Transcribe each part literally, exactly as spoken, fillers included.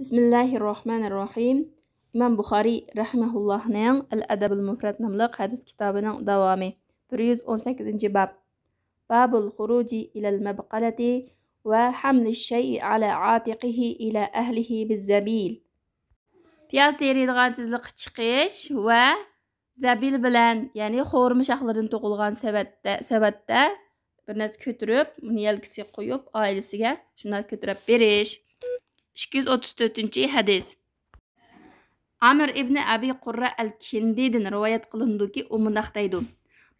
بىسمىللاھىررەھمانىررەھىم. ئىمام بۇخارىي رەھىمەھۇللاھنىڭ ئەل ئەدەبۇل مۇفرەد ناملىق ھەدىس كىتابىنىڭ داۋامى. بىر يۈز ئون سەككىزىنچى باب. بابۇل خۇرۇجى ئىلەل مەبقەلەتى ۋە ھەملى شەيئى ئەلا ئاتىقىھى ئىلە ئەھلىھى بىززەبىل. پىياز تېرىيدىغان تېزلىققا چىقىش ۋە زەبىل بىلەن، يەنى خورما شاخلىرىدىن توقۇلغان سەۋەتتە، سەۋەتتە بىر نەرسە كۆتۈرۈپ، ئۇنى يەلكىسىگە قويۇپ، ئائىلىسىگە شۇنداق كۆتۈرۈپ بېرىش. ئىككى يۈز ئوتتۇز تۆتىنچى ھەدىس. ئامىر ئىبنى ئەبى قۇررە ئەل كىندىدىن رىۋايەت قىلىنىدۇكى، ئۇ مۇنداق دەيدۇ: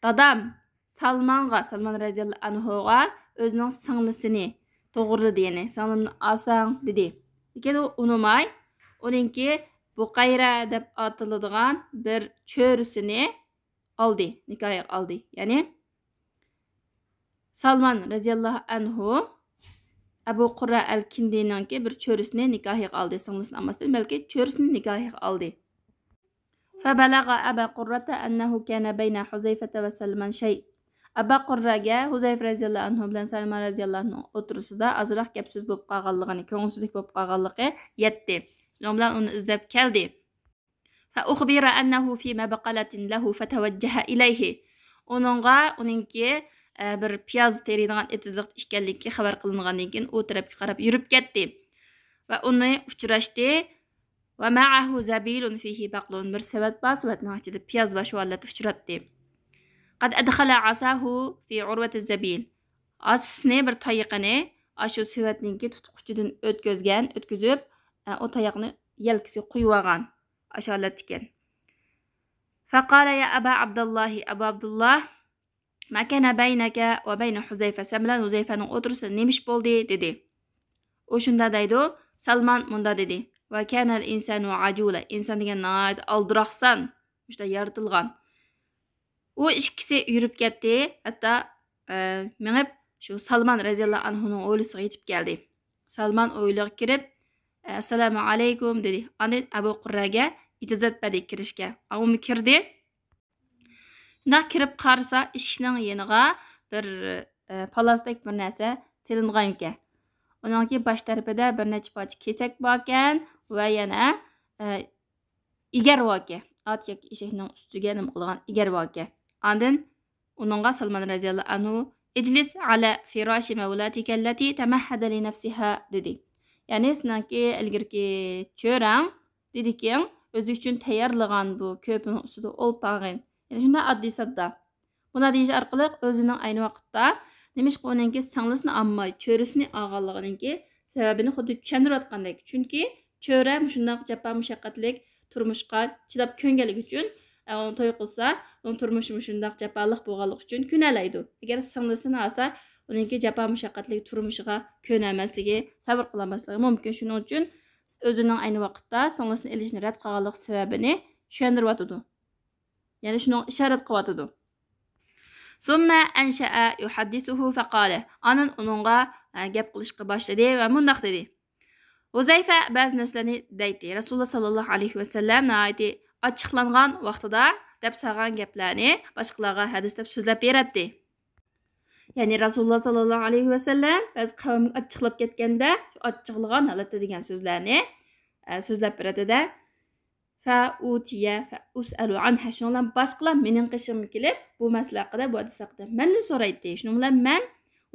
دادام سالمانغا، سالمان رەزىياللاھۇ ئەنھۇغا ئۆزىنىڭ سىڭلىسىنى توغرىلىدى، يەنى سىڭلىمنى ئالساڭ دېدى. لېكىن ئۇ ئۇنىماي، ئۇنىڭكى بۇقەيرە دەپ ئاتىلىدىغان بىر چۆرىسىنى ئالدى، نىكاھىغا ئالدى. يەنى سالمان رەزىياللاھۇ ئەنھۇ ئەبۇ قۇررە ئەل كىندىنىڭكى بىر چۆرىسىنى نىكاھىغا ئالدى. سىڭلىسىنى ئالماستىن، بەلكى چۆرىسىنى نىكاھىغا ئالدى. فبلغ أبا قرة أنه كان بين حذيفة وسلمان شيء. ئەبا قۇررەگە ھۇزەيفە رەزىياللاھۇ ئەنھۇ بىلەن سەلمان رەزىياللاھۇ ئەنھۇنىڭ ئوتتۇرىسىدا ئازراق گەپ سۆز بولۇپ قالغانلىقىنى، كۆڭۈلسىزلىك بولۇپ قالغانلىقى يەتتى. شۇنىڭ بىلەن ئۇنى ئىزدەپ كەلدى. فأخبر أنه في مبقلة له فتوجه إليه. ئۇنىڭغا ئۇنىڭكى، ئە، بىر پىياز تېرىيدىغان ئېتىزلىقتا ئىكەنلىكى خەۋەر قىلىنغاندىن كېيىن، ئۇ تەرەپكە قاراپ يۈرۈپ كەتتى ۋە ئۇنى ئۇچراشتى. ومعه زبيل فيه بقل. بىر سەۋەت بار، سەۋەتنىڭ ئىچىدە پىياز بار، شۇ ھالەتتە ئۇچراتتى. قد أدخل عصاه في عروة الزبيل. ئاسىسىنى، بىر تايىقىنى ئاشۇ سەۋەتنىڭكى تۇتقۇچىدىن ئۆتكۈزگەن، ئۆتكۈزۈپ، ئە، ئۇ تاياقنى يەلكىسىگە قويۇۋالغان. ئاشۇ ھالەتتە ئىكەن. فقال يا أبا عبد الله، ئەبۇ ئابدۇللا، ما كان بينك وبين حذيفة، سەن بىلەن ھۇزەيفەنىڭ ئوتتۇرىسىدا نېمە ئىش بولدى؟ دېدى. ئۇ شۇنداق دەيدۇ، سالمان مۇنداق دېدى: وكان الإنسان عجولا، ئىنسان دېگەن ناھايىتى ئالدىراقسان، مۇشۇنداق يارىتىلغان. ئۇ ئىككىسى يۈرۈپ كەتتى، ھەتتا، ئە، مېڭىپ شۇ سالمان رەزىياللاھۇ ئەنھۇنىڭ ھويلىسىغا يېتىپ كەلدى. سالمان ھويلىغا كىرىپ، ئەسسالامۇ ئەلەيكۇم دېدى. ئاندىن ئەبۇ قۇررەگە ئىجازەت بەردى كىرىشكە. ئۇمۇ كىردى. شۇنداق كىرىپ قارىسا، ئىشىكنىڭ يېنىغا بىر، ئە، پالاسدەك بىر نەرسە سېلىنغانىكەن. ئۇنىڭكى باش تەرىپىدە بىر نەچچە پارچە كېسەك باركەن ۋە يەنە، ئە، ئېگەر باركەن. ئات ياكى ئېشەكنىڭ ئۈستىگە نېمە قىلغان ئېگەر باركەن. ئاندىن ئۇنىڭغا سالمان رەزىياللاھۇ ئەنھۇ، اجلس على فراش مولاتك التي تمهد لنفسها دېدى. يەنى سېنىڭكى ئىلگىرىكى چۆرەڭ دېدىكىڭ، ئۆزى ئۈچۈن تەييارلىغان بۇ كۆرپىنىڭ ئۈستىدە ئولتۇرغىن. يەنى شۇنداق ئاددىي ساددا. بۇنداق دېيىش ئارقىلىق ئۆزىنىڭ ئەينى ۋاقىتتا نېمىشقا ئۇنىڭكى سىڭلىسىنى ئالماي، چۆرىسىنى ئالغانلىقىنىڭكى سەۋەبىنى خۇددى چۈشەندۈرۈۋاتقاندەك. چۈنكى چۆرە مۇشۇنداق جاپا مۇشەققەتلىك تۇرمۇشقا چىداپ كۆنگەنلىكى ئۈچۈن، ئە، ئۇنى توي قىلسا، ئۇنىڭ تۇرمۇشى مۇشۇنداق جاپالىق بولغانلىقى ئۈچۈن كۆنەلەيدۇ. ئەگەر سىڭلىسىنى ئالسا، ئۇنىڭكى جاپا مۇشەققەتلىك تۇرمۇشىغا كۆنەلمەسلىكى، سەۋر قىلالماسلىقى مۇمكىن. شۇنىڭ ئۈچۈن ئۆزىنىڭ ئەينى ۋاقىتتا سىڭلىسىنى ئېلىشنى رەت قىلغانلىق سەۋەبىنى چۈشەندۈرۈۋاتىدۇ. يەنى شۇنىڭغا ئىشارەت قىلىۋاتىدۇ. ثم أنشأ يحدثه فقال. ئاندىن ئۇنىڭغا، ئە، گەپ قىلىشقا باشلىدى ۋە مۇنداق دېدى. ھۇزەيفە بەزى نەرسىلەرنى دەيتتى. رەسۇلۇللا ساللاللاھۇ ئەلەيھى ۋەسەللەم ناھايىتى ئاچچىقلانغان ۋاقتىدا دەپ سالغان گەپلەرنى باشقىلارغا ھەدىس دەپ سۆزلەپ بېرەتتى. يەنى رەسۇلۇللا ساللاللاھۇ ئەلەيھى ۋەسەللەم بەزى قەۋمگە ئاچچىقلاپ كەتكەندە، شۇ ئاچچىقلىغان ھالەتتە دېگەن سۆزلەرنى، ئە، سۆزلەپ بېرەتتى-دە. فأوتي فأسأل عنها. شۇنىڭ بىلەن باشقىلار مېنىڭ قېشىمغا كېلىپ، بۇ مەسىلە ھەققىدە، بۇ ھەدىس ھەققىدە مەندىن سورايتتى. شۇنىڭ بىلەن مەن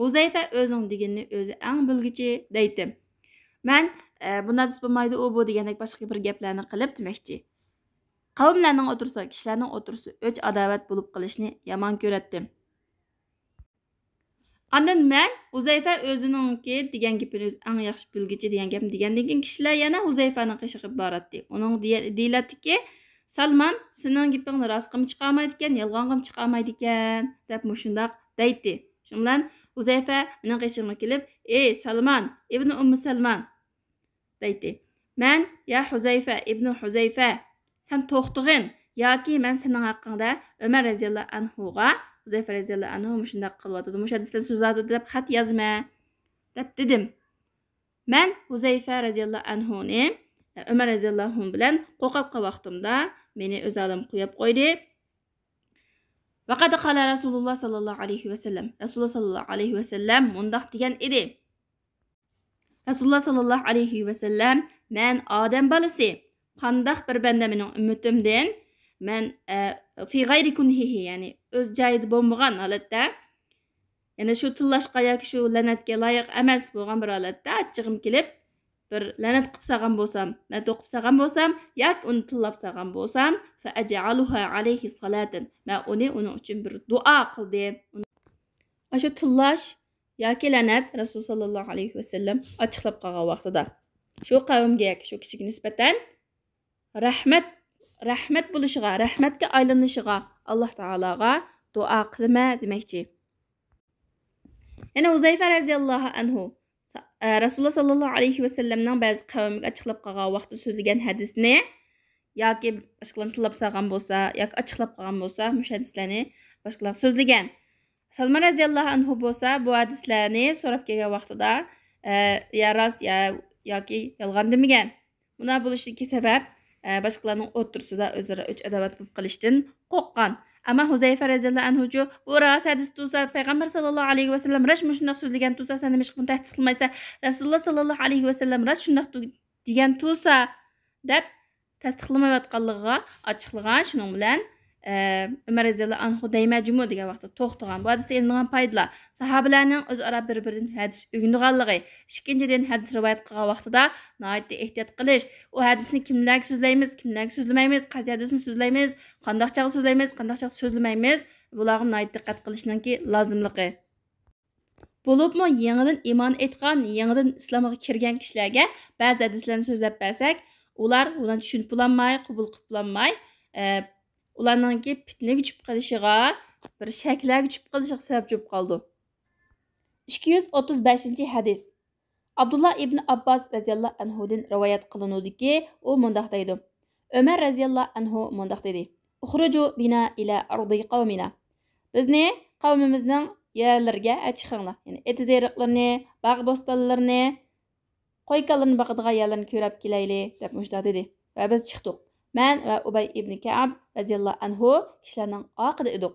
ھۇزەيفە ئۆزىنىڭ دېگىنىنى ئۆزى ئەڭ بىلگۈچى دەيتتىم. مەن، ئە، بۇنداق دېسە بولمايدۇ، ئۇ بۇ دېگەندەك باشقا بىر گەپلەرنى قىلىپ دېمەكچى. قەۋملەرنىڭ ئوتتۇرىسىدا، كىشىلەرنىڭ ئوتتۇرىسىدا ئۆچ-ئاداۋەت بولۇپ قېلىشنى يامان كۆرەتتىم. ئاندىن مەن ھۇزەيفە ئۆزىنىڭكى دېگەن گېپىنى ئۆزى ئەڭ ياخشى بىلگۈچى دېگەن گەپنى دېگەندىن كېيىن، كىشىلەر يەنە ھۇزەيفەنىڭ قېشىغا بېرىپ باراتتى. ئۇنىڭ دېيە-، دېيىلەتتىكى، سالمان، سېنىڭ گېپىڭنى راستقىمۇ چىقارمايدىكەن، يالغانغىمۇ چىقارمايدىكەن، دەپ مۇشۇنداق دەيتتى. شۇنىڭ بىلەن ھۇزەيفە مېنىڭ قېشىمغا كېلىپ، ئەي سالمان ئىبنى ئۇممى سالمان، دەيتتى. مەن، يا ھۇزەيفە ئىبنى ھۇزەيفە، سەن توختىغىن، ياكى مەن سېنىڭ ھەققىڭدە ئۆمەر رەزىياللاھۇ ئەنھۇغا، ھۇزەيفە رەزىياللاھۇ ئەنھۇ مۇشۇنداق قىلىۋاتىدۇ، مۇشۇ ھەدىسلەرنى سۆزلەۋاتىدۇ دەپ خەت يازىمەن، دەپ دېدىم. مەن ھۇزەيفە رەزىياللاھۇ ئەنھۇنى ئۆمەر رەزىياللاھۇ ئەنھۇ بىلەن قورقۇۋاتقان ۋاقتىمدا مېنى ئۆز ئالدىمغا قويۇپ قويدى. ۋەقەد قالە رەسۇلۇللا ساللاللاھۇ ئەلەيھى ۋەسەللەم. رەسۇلۇللا ساللاللاھۇ ئەلەيھى ۋەسەللەم مۇنداق دېگەن ئىدى. رەسۇلۇللا ساللاللاھۇ ئەلەيھى ۋەسەللەم، مەن ئادەم بالىسى، قانداق بىر بەندە مېنىڭ ئۈممىتىمدىن، مەن، ئە، في غير كنهه، يەنى ئۆز جايىدا بولمىغان ھالەتتە، يەنى شۇ تىللاشقا ياكى شۇ لەنەتكە لايىق ئەمەس بولغان بىر ھالەتتە ئاچچىقىم كېلىپ، بىر لەنەت قىلىپ سالغان بولسام، لەنەت ئوقۇپ سالغان بولسام ياكى ئۇنى تىللاپ سالغان بولسام، فأجعلها عليه صلاة، مەن ئۇنى ئۇنىڭ ئۈچۈن بىر دۇئا قىلدىم. ئاشۇ تىللاش ياكى لەنەت رەسۇل ساللاللاھۇ ئەلەيھى ۋەسەللەم ئاچچىقلاپ قالغان ۋاقتىدا شۇ قەۋمگە ياكى شۇ كىشىگە نىسبەتەن رەھمەت، رەھمەت بولۇشىغا، رەھمەتكە ئايلىنىشىغا ئاللاھ تائالاغا دۇئا قىلىمەن دېمەكچى. يەنە ھۇزەيفە رەزىياللاھۇ ئەنھۇ سا-، ئە، رەسۇلۇللا ساللاللاھۇ ئەلەيھى ۋەسەللەمنىڭ بەزى قەۋمىگە ئاچچىقلاپ قالغان ۋاقتىدا سۆزلىگەن ھەدىسىنى ياكى باشقىلارنى تىللاپ سالغان بولسا ياكى ئاچچىقلاپ قالغان بولسا، مۇشۇ ھەدىسلەرنى باشقىلارغا سۆزلىگەن. سەلمان رەزىياللاھۇ ئەنھۇ بولسا بۇ ھەدىسلەرنى سوراپ كەلگەن ۋاقتىدا، ئە، يا راست، يا، ياكى يالغان دېمىگەن. مۇنداق بولۇشىدىكى سەۋەب، ئە، باشقىلارنىڭ ئوتتۇرىسىدا ئۆزئارا ئۆچ-ئاداۋەت بولۇپ قېلىشتىن قورققان. ئەمما ھۇزەيفە رەزىياللاھۇ ئەنھۇچۇ، بۇ راست ھەدىس تۇرسا، پەيغەمبەر ساللاللاھۇ ئەلەيھى ۋەسەللەم راست مۇشۇنداق سۆزلىگەن تۇرسا، سەن نېمىشقا بۇنى تەستىقلىمايسەن؟ رەسۇلۇللا ساللاللاھۇ ئەلەيھى ۋەسەللەم راست شۇنداق دېگەن تۇرسا، دەپ تەستىقلىمايۋاتقانلىقىغا ئاچچىقلىغان. شۇنىڭ بىلەن، ئە، ئۆمەر رەزىياللاھۇ ئەنھۇ دەيمەن جۇمۇ دېگەن ۋاقىتتا توختىغان. بۇ ھەدىستىن ئېلىنغان پايدىلار: ساھابىلەرنىڭ ئۆزئارا بىر-بىرىدىن ھەدىس ئۆگىنىدىغانلىقى، ئىككىنچىدىن، ھەدىس رىۋايەت قىلغان ۋاقتىدا ناھايىتى ئېھتىيات قىلىش. ئۇ ھەدىسنى كىملەرگە سۆزلەيمىز، كىملەرگە سۆزلىمەيمىز، قايسى ھەدىسنى سۆزلەيمىز، قانداق چاغدا سۆزلەيمىز، قانداق چاغدا سۆزلىمەيمىز، بۇلارغا ناھايىتى دىققەت قىلىشنىڭكى لازىملىقى. بولۇپمۇ يېڭىدىن ئىمان ئېيتقان، يېڭىدىن ئىسلامغا كىرگەن كىشىلەرگە بەزى ھەدىسلەرنى سۆزلەپ بەرسەك، ئۇلار ئۇلارنى چۈشىنىپ بولالماي، قوبۇل قىلىپ بولالماي، ئە، ئۇلارنىڭكى پىتنىگە چۈشۈپ قېلىشىغا، بىر شەكلەرگە چۈشۈپ قېلىشىغا سەۋەبچى بولۇپ قالىدۇ. ئىككى يۈز ئوتتۇز بەشىنچى ھەدىس. ئابدۇللا ئىبن ئابباس رەزىياللاھۇ ئەنھۇدىن رىۋايەت قىلىنىدۇكى، ئۇ مۇنداق دەيدۇ: ئۆمەر رەزىياللاھۇ ئەنھۇ مۇنداق دېدى: «ئۇخرۇجۇ بىنا ئىلە ئەرضى قەۋمىنا.» بىزنى قەۋمىمىزنىڭ يەرلىرىگە چىقىڭلار، يەنى ئېتىز-ئېرىقلىرىنى، باغ-بوستانلىرىنى، قوي-كالىلىرىنى باقىدىغان يەرلەرنى كۆرۈپ كېلەيلى، دەپ مۇشۇنداق دېدى. ۋە بىز چىقتۇق. مەن ۋە ئۇبەي ئىبنى كەئب رەزىياللاھۇ ئەنھۇ كىشىلەرنىڭ ئارقىدا ئىدۇق.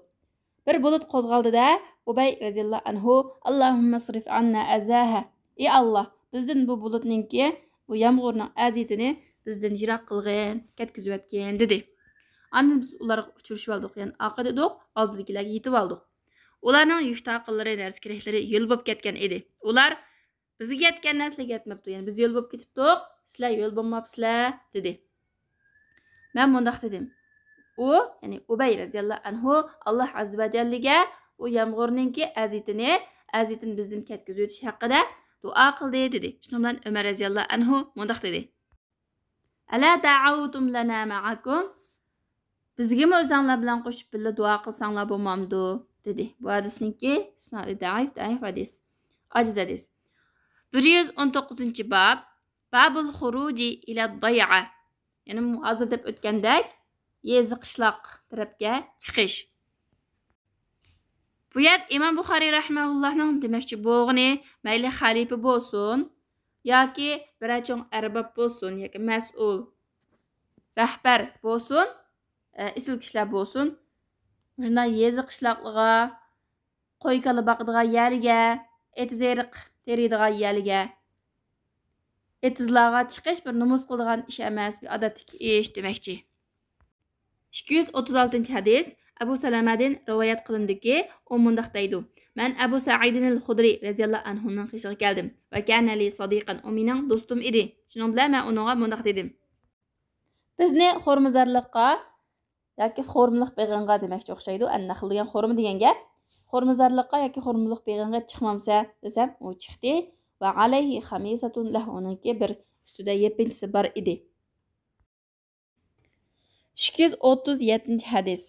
بىر بۇلۇت قوزغالدى-دە، ئۇبەي رەزىياللاھۇ ئەنھۇ: «ئاللاھۇممە ئەسرىف ئەننا ئەزاھە.» ئى ئاللاھ، بىزدىن بۇ بۇلۇتنىڭكى، بۇ يامغۇرنىڭ ئەزىيىتىنى بىزدىن يىراق قىلغىن، كەتكۈزۈۋەتكىن، دېدى. ئاندىن بىز ئۇلارغا ئۇچرىشىۋالدۇق، يەنى ئارقىدا ئىدۇق، ئالدىدىكىلەرگە يېتىۋالدۇق. ئۇلارنىڭ يۈك تاقىلىرى، نەرسە-كېرەكلىرى يۆل بولۇپ كەتكەن ئىدى. ئۇلار: «بىزگە يەتكەن نەرسىلەرگە يەتمەپتۇ، يەنى بىز يۆل بولۇپ كېتىپتۇق، سىلەر يۆل بولماپسىلەر» دېدى. مەن مۇنداق دېدىم: «ئۇ، يەنى ئۇبەي رەزىياللاھۇ ئەنھۇ، ئاللاھ ئەززە ۋە جەللىگە ئۇ يامغۇرنىڭكى ئەزىيىتىنى، ئەزىيىتىنى بىزدىن كەتكۈزۈۋېتىش ھەققىدە دۇئا قىلدى» دېدى. شۇنىڭ بىلەن ئۆمەر رەزىياللاھۇ ئەنھۇ مۇنداق دېدى: «ئەلا دەئەۋتۇم لەنا مەئەكۇم؟» «بىزگىمۇ ئۆزەڭلار بىلەن قوشۇپ بىللە دۇئا قىلساڭلار بولمامدۇ؟» دېدى. بۇ ھەدىسنىڭكى ئىسنادى دەئىف، دەئىف ھەدىس. ئاجىز ھەدىس. بىر يۈز ئون توققۇزىنچى باب. بابۇل خۇرۇجى ئىلە دايئە. يەنى ھازىر دەپ ئۆتكەندەك، يېزا قىشلاق تەرەپكە چىقىش. بۇ يەر ئىمام بۇخارىي رەھىمەھۇللاھنىڭ دېمەكچى بولغىنى، مەيلى خەلىپە بولسۇن، ياكى بىرەر چوڭ ئەرباب بولسۇن، ياكى مەسئۇل، رەھبەر بولسۇن، ئە، ئېسىل كىشىلەر بولسۇن، مۇشۇنداق يېزا قىشلاقلىغا، قوي-كالا باقىدىغان يەرلىگە، ئېتىز-ئېرىق تېرىيدىغان يەرلىگە، ئېتىزلارغا چىقىش بىر نومۇس قىلىدىغان ئىش ئەمەس، بىر ئادەتتىكى ئىش دېمەكچى. ئىككى يۈز ئوتتۇز ئالتىنچى ھەدىس، ئەبۇ سەلەمەدىن رىۋايەت قىلىندىكى، ئۇ مۇنداق دەيدۇ: مەن ئەبۇ سەئىدىنىل خۇدرى رەزىياللاھۇ ئەنھۇنىڭ قېشىغا كەلدىم. ۋە كانە لى سەدىقەن، ئۇ مېنىڭ دوستۇم ئىدى. شۇنىڭ بىلەن مەن ئۇنىڭغا مۇنداق دېدىم: بىزنى خورمىزارلىققا ياكى خورمىلىق بېغىڭغا دېمەكچى ئوخشايدۇ. ئەن نەخل دېگەن خورما دېگەن گەپ. خورمىزارلىققا ياكى خورمىلىق بېغىڭغا چىقمامسە دېسەم، ئۇ چىقتى. ۋە ئەلەيھى خەمىسەتۇن لەھ، ئۇنىڭكى بىر ئۈستىدە يېپىنچىسى بار ئىدى. ئىككى يۈز ئوتتۇز يەتتىنچى ھەدىس.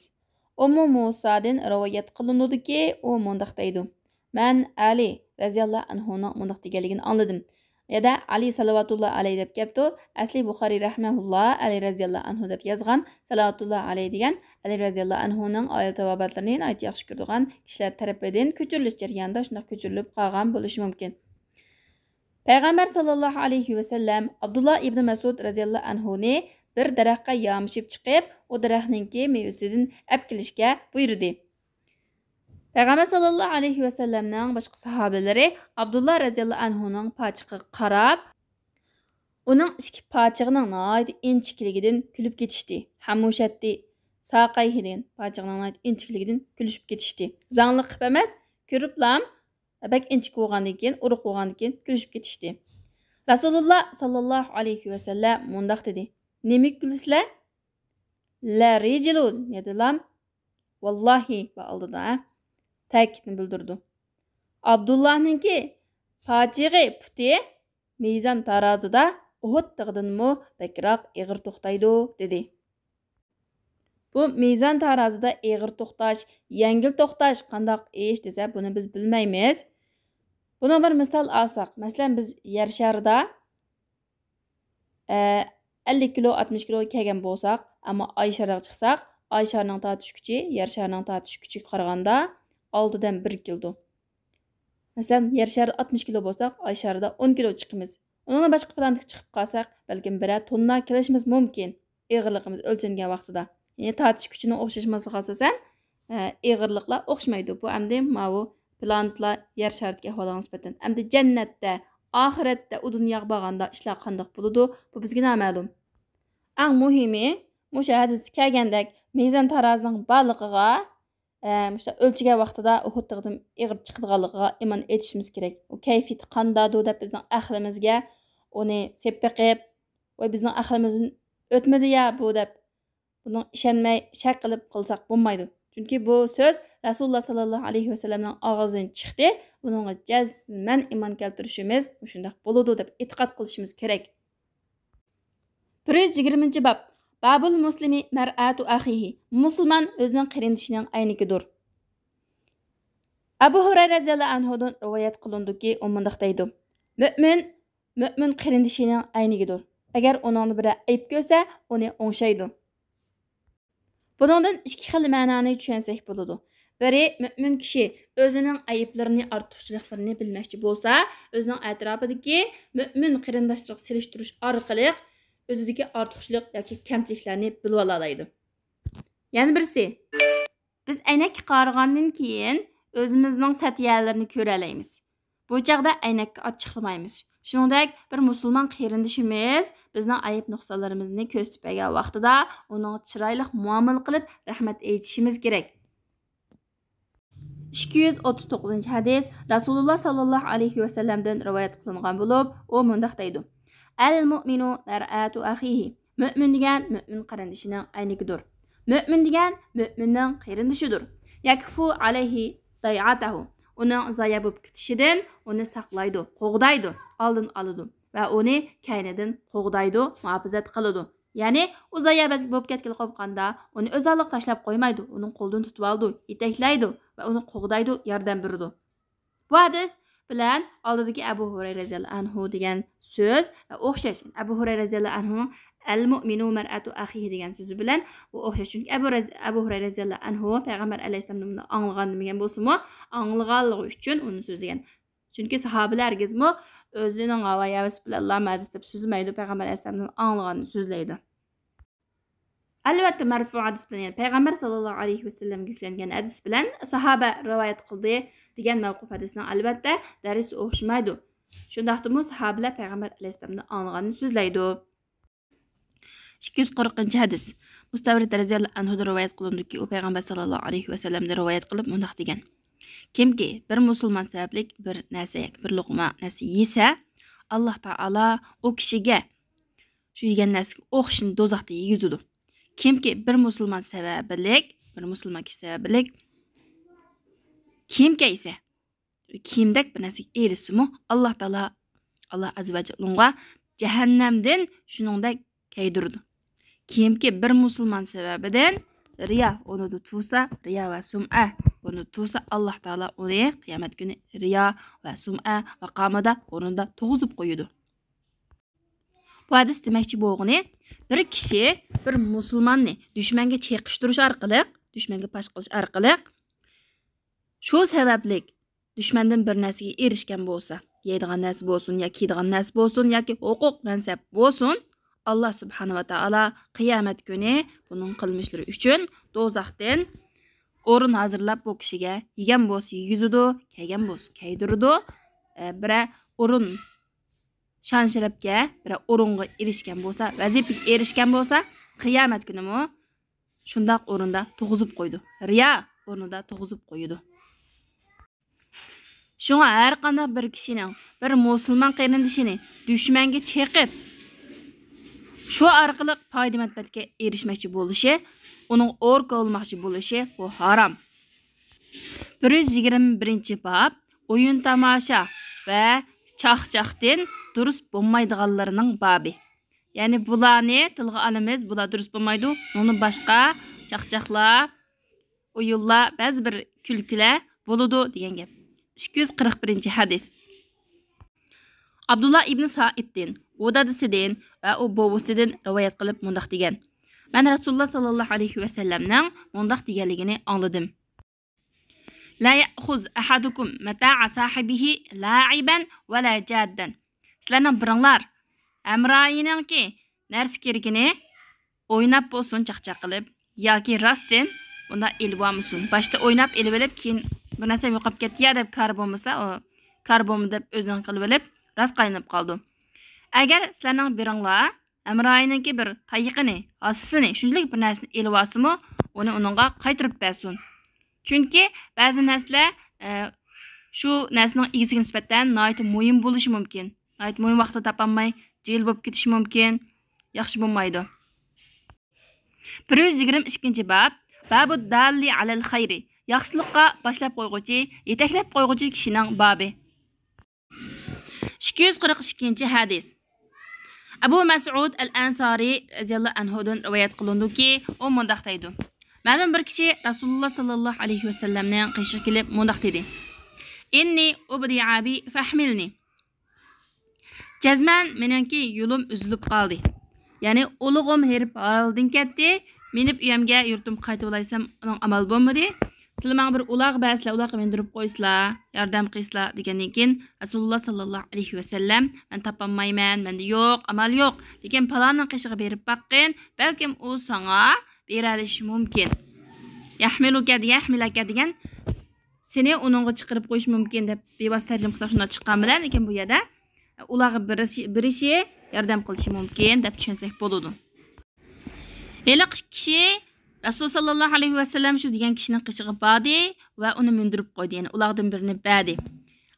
ئۇممۇ مۇسادىن رىۋايەت قىلىنىدۇكى، ئۇ مۇنداق دەيدۇ: مەن ئەلى رەزىياللاھۇ ئەنھۇنىڭ مۇنداق دېگەنلىكىنى ئاڭلىدىم. يەدە ئەلى سەلىۋاتۇللا ئەلەيھ دەپ كەپتۇ. ئەسلى بۇخارىي رەھمەھۇللا ئەلى رەزىياللاھۇ ئەنھۇ دەپ يازغان، سەلىۋاتۇللا ئەلەيھ دېگەن ئەلى رەزىياللاھۇ ئەنھۇنىڭ ئائىلە تاۋابىئاتلىرىنى ناھايىتى ياخشى كۆرىدىغان كىشىلەر تەرىپىدىن كۆچۈرۈلۈش جەريانىدا شۇنداق كۆچۈرۈلۈپ قالغان بولۇشى مۇمكىن. پەيغەمبەر ساللاللاھۇ ئەلەيھى ۋەسەللەم ئابدۇللا ئىبنى مەسئۇد رەزىياللاھۇ ئەنھۇنى بىر دەرەخكە يامىشىپ چىقىپ، ئۇ دەرەخنىڭكى مېۋىسىدىن ئەپ كېلىشكە بۇيرۇدى. پەيغەمبەر ساللاللاھۇ ئەلەيھى ۋەسەللەمنىڭ باشقا ساھابىلىرى ئابدۇللا رەزىياللاھۇ ئەنھۇنىڭ پاچىقىغا قاراپ، ئۇنىڭ ئىچكى پاچىقىنىڭ ناھايىتى ئىنچىكىلىكىدىن كۈلۈپ كېتىشتى. ھەمۇشەتتى ساقايھى دېگەن پاچىقىنىڭ ناھايىتى ئىنچىكىلىكىدىن كۈلۈشۈپ كېتىشتى. زاڭلىق قىلىپ ئەمەس، كۆرۈپلام بەك ئىنچىكە بولغاندىن كېيىن، ئۇرۇق بولغاندىن كېيىن كۈلۈشۈپ كېتىشتى. رەسۇلۇللا ساللاللاھۇ ئەلەيھى ۋەسەللەم مۇنداق دېدى: «نېمىگە كۈلىسىلەر؟» «لە رىجىلۇن» يەدىلام، ۋاللاھى ۋە ئالدىدا تەكىتنى بىلدۈرىدۇ. «ئابدۇللانىڭكى پاچىقى، پۇتى مىزان تارازىدا ئۇھۇد تېغىدىنمۇ بەكرەك ئېغىر توختايدۇ» دېدى. بۇ مىزان تارازىدا ئېغىر توختاش، يەڭگىل توختاش قانداق ئىش دېسە، بۇنى بىز بىلمەيمىز. بۇنىڭ بىر مىسال ئالساق، مەسىلەن، بىز يەر شارىدا، ئە، ئەللىك كىلو، ئاتمىش كىلو كەلگەن بولساق، ئەمما ئاي شارىغا چىقساق، ئاي شارىنىڭ تارتىش كۈچى يەر شارىنىڭ تارتىش كۈچىگە قارىغاندا ئالتىدىن بىر كېلىدۇ. مەسىلەن، يەر شارىدا ئاتمىش كىلو بولساق، ئاي شارىدا ئون كىلو چىقىمىز. ئۇنىڭدىن باشقا پلانېتكا چىقىپ قالساق، بەلكىم بىرەر توننا كېلىشىمىز مۇمكىن. ئېغىرلىقىمىز ئۆلچەنگەن ۋاقتىدا. يەنى تارتىش كۈچىنىڭ ئوخشاشماسلىقىغا ئاساسەن، ئە، ئېغىرلىقلار ئوخشىمايدۇ. بۇ ئەمدى ماۋۇ پلانېتلار يەر شارىدىكى ئەھۋالىغا نىسبەتەن. ئەمدى جەننەتتە، ئاخىرەتتە ئۇ دۇنياغا بارغاندا ئىشلار قانداق بولىدۇ؟ بۇ بىزگە نامەلۇم. ئەڭ مۇھىمى، مۇشۇ ھەدىستە كەلگەندەك مىزان تارازىنىڭ بارلىقىغا، ئە، مۇشۇنداق ئۆلچىگەن ۋاقتىدا ئۇھۇد تېغىدىن ئېغىر چىقىدىغانلىقىغا ئىمان ئېيتىشىمىز كېرەك. ئۇ كەيپىيىتى قانداقدۇ دەپ بىزنىڭ ئەقلىمىزگە ئۇنى سېلىپ بېقىپ، ۋاي، بىزنىڭ ئەقلىمىزدىن ئۆتمىدى يا بۇ دەپ، بۇنىڭ ئىشەنمەي شەك قىلىپ قىلساق بولمايدۇ. چۈنكى بۇ سۆز رەسۇلۇللا ساللاللاھۇ ئەلەيھى ۋەسەللەمنىڭ ئاغزىدىن چىقتى. بۇنىڭغا جەزمەن ئىمان كەلتۈرۈشىمىز مۇشۇنداق بولىدۇ دەپ ئېتىقاد قىلىشىمىز كېرەك. بىر يۈز يىگىرمىنچى باب. بابۇل مۇسلىمى مەرئەتۇ ئەخىھى. مۇسۇلمان ئۆزىنىڭ قېرىندىشىنىڭ ئەينىكىدۇر. ئەبۇ ھۇرەيرە رەزىياللاھۇ ئەنھۇدىن رىۋايەت قىلىنىدۇكى، ئۇ مۇنداق دەيدۇ: مۆمىن، مۆمىن قېرىندىشىنىڭ ئەينىكىدۇر. ئەگەر ئۇنىڭدا بىرەر ئەيىب كۆرسە، ئۇنى ئوڭشايدۇ. بۇنىڭدىن ئىككى خىل مەنانى چۈشەنسەك بولىدۇ. بىرى، مۆمىن كىشى ئۆزىنىڭ ئەيىبلىرىنى، ئارتۇقچىلىقلىرىنى بىلمەكچى بولسا، ئۆزىنىڭ ئەتراپىدىكى مۆمىن قېرىنداشلىرىغا سېلىشتۇرۇش ئارقىلىق ئۆزىدىكى ئارتۇقچىلىق ياكى كەمچىلىكلەرنى بىلىۋالالايدۇ. يەنە بىرسى، بىز ئەينەككە قارىغاندىن كېيىن ئۆزىمىزنىڭ سەت يەرلىرىنى كۆرەلەيمىز. بۇ چاغدا ئەينەككە ئاچچىقلىمايمىز. شۇنىڭدەك بىر مۇسۇلمان قېرىندىشىمىز بىزنىڭ ئەيىب نۇقسانلىرىمىزنى كۆرسىتىپ بەرگەن ۋاقتىدا ئۇنىڭغا چىرايلىق مۇئامىلە قىلىپ رەھمەت ئېيتىشىمىز كېرەك. ئىككى يۈز ئوتتۇز توققۇزىنچى ھەدىس رەسۇلۇللا ساللاللاھۇ ئەلەيھى ۋەسەللەمدىن رىۋايەت قىلىنغان بولۇپ، ئۇ مۇنداق دەيدۇ: ئەل مۇئمىنۇ مەرئەتۇ ئەخىھى. مۆمىن دېگەن مۆمىن قېرىندىشىنىڭ ئەينىكىدۇر. مۆمىن دېگەن مۆمىننىڭ قېرىندىشىدۇر. يەكفۇ ئەلەيھى دەيئەتەھۇ. ئۇنىڭ زايە بولۇپ كېتىشىدىن ئۇنى ساقلايدۇ، قوغدايدۇ، ئالدىنى ئالىدۇ ۋە ئۇنى كەينىدىن قوغدايدۇ، مۇھاپىزەت قىلىدۇ. يەنى ئۇ زايە بولۇپ كەتكىلى قوپقاندا، ئۇنى ئۆز ھالىغا تاشلاپ قويمايدۇ، ئۇنىڭ قولىدىن تۇتۇۋالىدۇ، يېتەكلەيدۇ ۋە ئۇنى قوغدايدۇ، ياردەم بېرىدۇ. بۇ ھەدىس بىلەن ئالدىدىكى ئەبۇ ھۇرەيرە رەزىياللاھۇ ئەنھۇ دېگەن سۆز ئوخشاش. ئەبۇ ھۇرەيرە رەزىياللاھۇ ئەنھۇنىڭ «ئەل مۇئمىنۇ مەرئەتۇ ئەخىھى» دېگەن سۆزى بىلەن بۇ ئوخشاش. چۈنكى ئەبۇ رەز-، ئەبۇ ھۇرەيرە رەزىياللاھۇ ئەنھۇ پەيغەمبەر ئەلەيھىسسالامدىن بۇنى ئاڭلىغان دېمىگەن بولسىمۇ، ئاڭلىغانلىقى ئۈچۈن ئۇنى سۆزلىگەن. چۈنكى ساھابىلەر ھەرگىزمۇ ئۆزىنىڭ ھاۋا-ھەۋىسى بىلەنلا ھەدىس دەپ سۆزلىمەيدۇ، پەيغەمبەر ئەلەيھىسسالامدىن ئاڭلىغاننى سۆزلەيدۇ. ئەلۋەتتە، مەرفۇ ھەدىس بىلەن، يەنى پەيغەمبەر ساللاللاھۇ ئەلەيھى ۋەسەللەمگە يۈكلەنگەن ھەدىس بىلەن ساھابە رىۋايەت قىلدى دېگەن مەۋقۇپ ھەدىسنىڭ، ئەلۋەتتە، دەرىجىسى ئوخشىمايدۇ. شۇنداقتىمۇ ساھابىلەر پەيغەمبەر ئەلەيھىسسالامدىن ئاڭلىغاننى سۆزلەيدۇ. ئىككى يۈز قىرىقىنچى ھەدىس. مۇستەۋرىد رەزىياللاھۇ ئەنھۇدىن رىۋايەت قىلىنىدۇكى، ئۇ پەيغەمبەر ساللاللاھۇ ئەلەيھى ۋەسەللەمدىن رىۋايەت قىلىپ مۇنداق دېگەن: كىمكى بىر مۇسۇلمان سەۋەبلىك بىر نەرسە ياكى بىر لوقما نەرسە يېسە، ئاللاھ تائالا ئۇ كىشىگە شۇ يېگەن نەرسىگە ئوخشىشىنى دوزاختا يېگۈزىدۇ. كىمكى بىر مۇسۇلمان سەۋەبلىك، بىر مۇسۇلمان كىشى سەۋەبلىك كىيىم كىيسە، كىيىمدەك بىر نەرسىگە ئېرىشسىمۇ، ئاللاھ تائالا، ئاللاھ ئەززە ۋە جەللە ئۇنىڭغا جەھەننەمدىن شۇنىڭدەك كىيدۈرىدۇ. كىيىمكى بىر مۇسۇلمان سەۋەبىدىن رىيا ئورنىدا تۇرسا، رىيا ۋە سۇمئە ئورنىدا تۇرسا، ئاللاھ تائالا ئۇنى قىيامەت كۈنى رىيا ۋە سۇمئە ماقامىدا ئورنىدا تۇرغۇزۇپ قويىدۇ. بۇ ھەدىس دېمەكچى بولغىنى، بىر كىشى بىر مۇسۇلماننى دۈشمەنگە چېقىشتۇرۇش ئارقىلىق، دۈشمەنگە پاش قىلىش ئارقىلىق، شۇ سەۋەبلىك دۈشمەندىن بىر نەرسىگە ئېرىشكەن بولسا، يەيدىغان نەرسە بولسۇن يا كىيىدىغان نەرسە بولسۇن ياكى ھوقۇق مەنسەپ بولسۇن، ئاللاھ سۇبھانەھۇ ۋە تائالا قىيامەت كۈنى بۇنىڭ قىلمىشلىرى ئۈچۈن دوزاختىن ئورۇن ھازىرلاپ بۇ كىشىگە، يېگەن بولسا يېگۈزىدۇ، كىيگەن بولسا كىيدۈرىدۇ. ئە، بىرەر ئورۇن، شان-شەرەپكە، بىرەر ئورۇنغا ئېرىشكەن بولسا، ۋەزىپىگە ئېرىشكەن بولسا، قىيامەت كۈنىمۇ شۇنداق ئورۇندا تۇرغۇزۇپ قويىدۇ. رىيا ئورنىدا تۇرغۇزۇپ قويىدۇ. شۇڭا ھەر قانداق بىر كىشىنىڭ بىر مۇسۇلمان قېرىندىشىنى دۈشمەنگە چېقىپ، شۇ ئارقىلىق پايدا-مەنپەئەتكە ئېرىشمەكچى بولۇشى، ئۇنىڭ ئوركا بولماقچى بولۇشى، بۇ ھارام. بىر يۈز يىگىرمە بىرىنچى باب، ئويۇن-تاماشا ۋە چاقچاقتىن دۇرۇس بولمايدىغانلىرىنىڭ بابى. يەنى بۇلارنى تىلغا ئالىمىز، بۇلار دۇرۇس بولمايدۇ. ئۇنىڭدىن باشقا چاقچاقلار، ئويۇنلار، بەزى بىر كۈلكىلەر بولىدۇ دېگەن گەپ. ئىككى يۈز قىرىق بىرىنچى ھەدىس. ئابدۇللا ئىبن سائىبتىن، ئۇ دادىسىدىن ۋە ئۇ بوۋىسىدىن رىۋايەت قىلىپ مۇنداق دېگەن: مەن رەسۇلۇللا ساللاللاھۇ ئەلەيھى ۋەسەللەمنىڭ مۇنداق دېگەنلىكىنى ئاڭلىدىم. لا يأخذ أحدكم متاع صاحبه لاعبا ولا جادا. سىلەرنىڭ بىرىڭلار ھەمراھىنىڭكى نەرسە كېرىكىنى ئويناپ بولسۇن، چاقچاق قىلىپ ياكى راستتىن بۇنداق ئېلىۋالمىسۇن. باشتا ئويناپ ئېلىۋېلىپ، كېيىن بۇ نەرسەم يوقاپ كەتتى يا دەپ، كار بولمىسا، ئۇ كار بولمىدى دەپ ئۆزىنىڭ قىلىۋېلىپ، راست قاينىپ قالىدۇ. ئەگەر سىلەرنىڭ بىرىڭلار ھەمراھىنىڭكى بىر تايىقىنى، ھاسىسىنى، شۇنچىلىك بىر نەرسىنى ئېلىۋالسىمۇ، ئۇنى ئۇنىڭغا قايتۇرۇپ بەرسۇن. چۈنكى بەزى نەرسىلەر، ئە، شۇ نەرسىنىڭ ئىگىسىگە نىسبەتەن ناھايىتى مۇھىم بولۇشى مۇمكىن. ناھايىتى مۇھىم ۋاقىتتا تاپالماي، جىل بولۇپ كېتىشى مۇمكىن. ياخشى بولمايدۇ. بىر يۈز يىگىرمە ئىككىنچى باب، بابۇ داللى ئالەل خەيرى، ياخشىلىققا باشلاپ قويغۇچى، يېتەكلەپ قويغۇچى كىشىنىڭ بابى. ئىككى يۈز قىرىق ئىككىنچى ھەدىس. ئەبۇ مەسئۇد ئەل ئەنسارى رەزىياللاھۇ ئەنھۇدىن رىۋايەت قىلىنىدۇكى، ئۇ مۇنداق دەيدۇ: مەلۇم بىر كىشى رەسۇلۇللا ساللاللاھۇ ئەلەيھى ۋەسەللەمنىڭ قېشىغا كېلىپ مۇنداق دېدى: ئىننى ئۇبدى ئابى فەھمىلنى. جەزمەن مېنىڭكى يولۇم ئۈزۈلۈپ قالدى. يەنى ئۇلۇغۇم ھېرىپ ھالالدىن كەتتى. مېنىپ ئۆيەمگە، يۇرتۇمغا قايتىۋالايسام، ئۇنىڭ ئامال بولمىدى. سىلەر ماڭا بىر ئۇلاغ بەرسىلەر، ئۇلاغقا مىندۈرۈپ قويسىلا، ياردەم قىلسىلا دېگەندىن كېيىن، رەسۇلۇللا ساللاللاھۇ ئەلەيھى ۋەسەللەم، مەن تاپالمايمەن، مەندە يوق، ئامال يوق، لېكىن پالاننىڭ قېشىغا بېرىپ باققىن، بەلكىم ئۇ ساڭا بېرەلىشى مۇمكىن. يەھمىلۇكە، يەھمىلەكە دېگەن سېنى ئۇنىڭغا چىقىرىپ قويۇشى مۇمكىن دەپ بىۋاسىتە تەرجىمە قىلساق شۇنداق چىققان بىلەن، لېكىن بۇ يەردە ئۇلارغا بېرىشى، بېرىشى ياردەم قىلىشى مۇمكىن دەپ چۈشەنسەك بولىدۇ. ھېلىقى كىشى رەسۇل ساللاللاھۇ ئەلەيھى ۋەسەللەم شۇ دېگەن كىشىنىڭ قېشىغا باردى ۋە ئۇنى مىندۈرۈپ قويدى، يەنى ئۇلاغدىن بىرنى بەردى.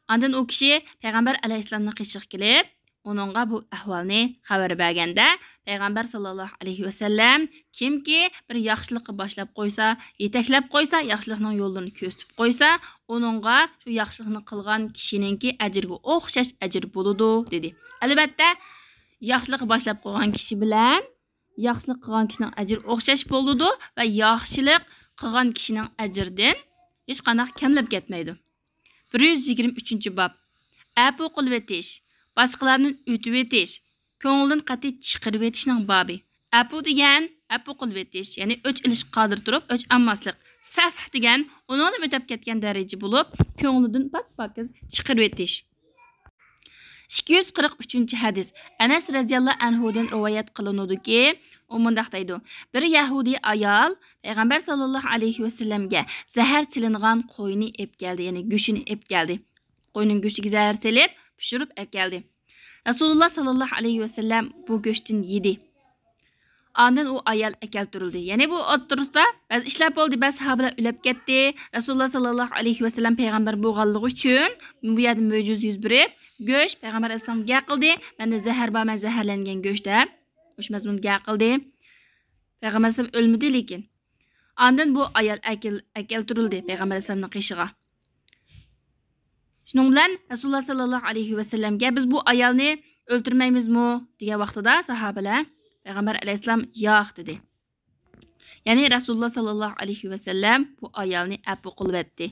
ئاندىن ئۇ كىشى پەيغەمبەر ئەلەيھىسسالامنىڭ قېشىغا كېلىپ، ئۇنىڭغا بۇ ئەھۋالنى خەۋەر بەرگەندە، پەيغەمبەر ساللاللاھۇ ئەلەيھى ۋەسەللەم، كىمكى بىر ياخشىلىققا باشلاپ قويسا، يېتەكلەپ قويسا، ياخشىلىقنىڭ يوللىرىنى كۆرسىتىپ قويسا، ئۇنىڭغا شۇ ياخشىلىقنى قىلغان كىشىنىڭكى ئەجرىگە ئوخشاش ئەجىر بولىدۇ، دېدى. ئەلۋەتتە، ياخشىلىققا باشلاپ قويغان كىشى بىلەن ياخشىلىق قىلغان كىشىنىڭ ئەجرى ئوخشاش بولىدۇ ۋە ياخشىلىق قىلغان كىشىنىڭ ئەجرىدىن ھېچقانداق كەملەپ كەتمەيدۇ. بىر يۈز يىگىرمە ئۈچىنچى باب. ئەپۇ قىلىۋېتىش، باشقىلاردىن ئۆتۈۋېتىش، كۆڭۈلدىن قەتئىي چىقىرىۋېتىشنىڭ بابى. ئەپۇ دېگەن ئەپۇ قىلىۋېتىش، يەنى ئۆچ ئېلىشقا قادىر تۇرۇپ ئۆچ ئالماسلىق. سەفھ دېگەن ئۇنىڭدىن ئۆتۈپ كەتكەن دەرىجە بولۇپ، كۆڭلىدىن پاك-پاكىز چىقىرىۋېتىش. ئىككى يۈز قىرىق ئۈچىنچى ھەدىس. ئەنەس رەزىياللاھۇ ئەنھۇدىن رىۋايەت قىلىنىدۇكى، ئۇ مۇنداق دەيدۇ: بىر يەھۇدىي ئايال پەيغەمبەر ساللاللاھۇ ئەلەيھى ۋەسەللەمگە زەھەر سېلىنغان قوينى ئېلىپ كەلدى، يەنى گۆشىنى ئېلىپ كەلدى. قوينىڭ گۆشىگە زەھەر سېلىپ پىشۇرۇپ ئەكەلدى. رەسۇلۇللا ساللاللاھۇ ئەلەيھى ۋەسەللەم بۇ گۆشتىن يېدى. ئاندىن ئۇ ئايال ئەكەلتۈرۈلدى. يەنى بۇ ئوتتۇرىسىدا بەزى ئىشلار بولدى، بەزى ساھابىلەر ئۆلۈپ كەتتى. رەسۇلۇللا ساللاللاھۇ ئەلەيھى ۋەسەللەم پەيغەمبەر بولغانلىقى ئۈچۈن بۇ يەردە مۆجىزە يۈز بېرىپ، گۆش پەيغەمبەر ئەلەيھىسسالامغا گەپ قىلدى. مەندە زەھەر بار، مەن زەھەرلەنگەن گۆش دەپ. مۇشۇ مەزمۇندا گەپ قىلدى. پەيغەمبەر ئەلەيھىسسالام ئۆلمىدى لېكىن. ئاندىن بۇ ئايال ئەكەل-، ئەكەلتۈرۈلدى پەيغەمبەر ئەلەيھىسسالامنىڭ قېشىغا. شۇنىڭ بىلەن رەسۇلۇللا ساللاللاھۇ ئەلەيھى ۋەسەللەمگە، بىز بۇ ئايالنى ئۆلتۈرمەيمىزمۇ؟ دېگەن ۋاقتىدا ساھابىلەر، پەيغەمبەر ئەلەيھىسسالام ياق دېدى. يەنى رەسۇلۇللا ساللاللاھۇ ئەلەيھى ۋەسەللەم بۇ ئايالنى ئەپۇ قىلىۋەتتى.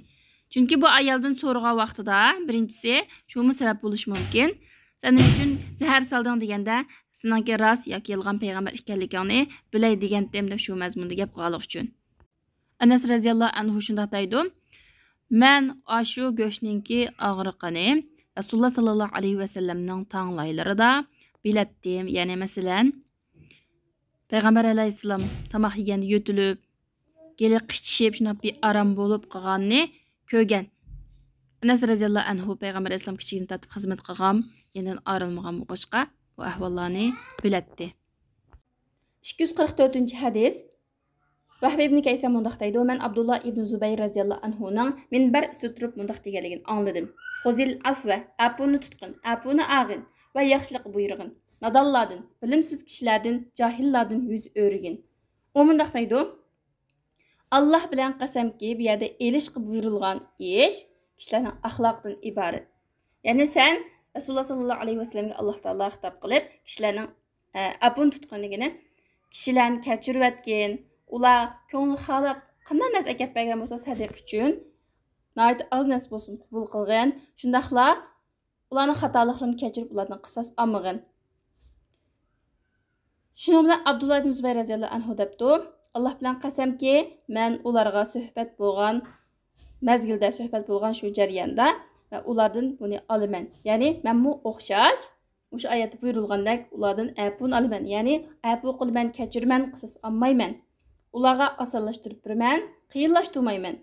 چۈنكى بۇ ئايالدىن سورىغان ۋاقتىدا، بىرىنچىسى، شۇمۇ سەۋەب بولۇشى مۇمكىن، سەن نېمە ئۈچۈن زەھەر سالدىڭ دېگەندە، سېنىڭكى راست ياكى يالغان پەيغەمبەر ئىكەنلىكىڭنى بىلەي دېگەنتىم دەپ شۇ مەزمۇندا گەپ قىلغانلىقى ئۈچۈن. ئەنەس رەزىياللاھۇ ئەنھۇ شۇنداق دەيدۇ، مەن ئاشۇ گۆشنىڭكى ئاغرىقىنى رەسۇلۇللا ساللاللاھۇ ئەلەيھى ۋەسەللەمنىڭ تاڭلايلىرىدا بىلەتتىم. يەنى مەسىلەن، پەيغەمبەر ئەلەيھىسسالام تاماق يېگەندە يۆتىلىپ، گېلى قىچىشىپ، شۇنداق بىئارام بولۇپ قالغاننى كۆرگەن. ئەنەس رەزىياللاھۇ ئەنھۇ پەيغەمبەر ئەلەيھىسسالام كىچىكىدىن تارتىپ خىزمەت قىلغان، يېنىدىن ئايرىلمىغان بولغاچقا، بۇ ئەھۋاللارنى بىلەتتى. ئىككى يۈز قىرىق تۆتىنچى ھەدىس. ۋەھبى ئىبنى كەيسەن مۇنداق دەيدۇ، مەن ئابدۇللا ئىبنى زۇبەير رەزىياللاھۇ ئەنھۇنىڭ مىنبەر ئۈستىدە تۇرۇپ مۇنداق دېگەنلىكىنى ئاڭلىدىم. خۇزىل ئەفۋە، ئەپۇنى تۇتقىن، ئەپۇنى ئاغىن ۋە ياخشىلىققا بۇيرۇغىن. نادانلاردىن، بىلىمسىز كىشىلەردىن، جاھىللاردىن يۈز ئۆرۈگىن. ئۇ مۇنداق دەيدۇ، ئاللاھ بىلەن قەسەمكى، بۇ يەردە ئېلىشقا بۇيرۇلغان ئىش كىشىلەرنىڭ ئەخلاقىدىن ئىبارەت. يەنى سەن رەسۇلۇللاھ ساللاللاھۇ ئەلەيھى ۋەسەللەمگە ئاللاھ تائالا خىتاب قىلىپ، كىشىلەرنىڭ ئە، ئاپۇن تۇتقىنىگىنى كىشىلەرنى كەچۈرۈۋەتكىن. ئۇلار كۆڭلى خالاپ قانداق نەرسە ئەكەپ بەرگەن بولسا سەدىقە ئۈچۈن، ناھايىتى ئاز نەرسە بولسۇن قوبۇل قىلغىن. شۇنداقلا ئۇلارنىڭ خاتالىقلىرىنى كەچۈرۈپ، ئۇلاردىن قىساس ئالمىغىن. شۇنىڭ بىلەن ئابدۇللا ئىبن زۇبەير رەزىياللاھۇ ئەنھۇ دەپتۇ، ئاللاھ بىلەن قەسەمكى، مەن ئۇلارغا سۆھبەت بولغان مەزگىلدە، سۆھبەت بولغان شۇ جەرياندا مەن ئۇلاردىن بۇنى ئالىمەن. يەنى مەنمۇ ئوخشاش مۇشۇ ئايەتتە بۇيرۇلغاندەك ئۇلاردىن ئەپۇنى ئالىمەن، يەنى ئەپۇ قىلىمەن، كەچۈرىمەن، قىساس ئالمايمەن. ئۇلارغا ئاسانلاشتۇرۇپ بېرىمەن، قىيىنلاشتۇرمايمەن.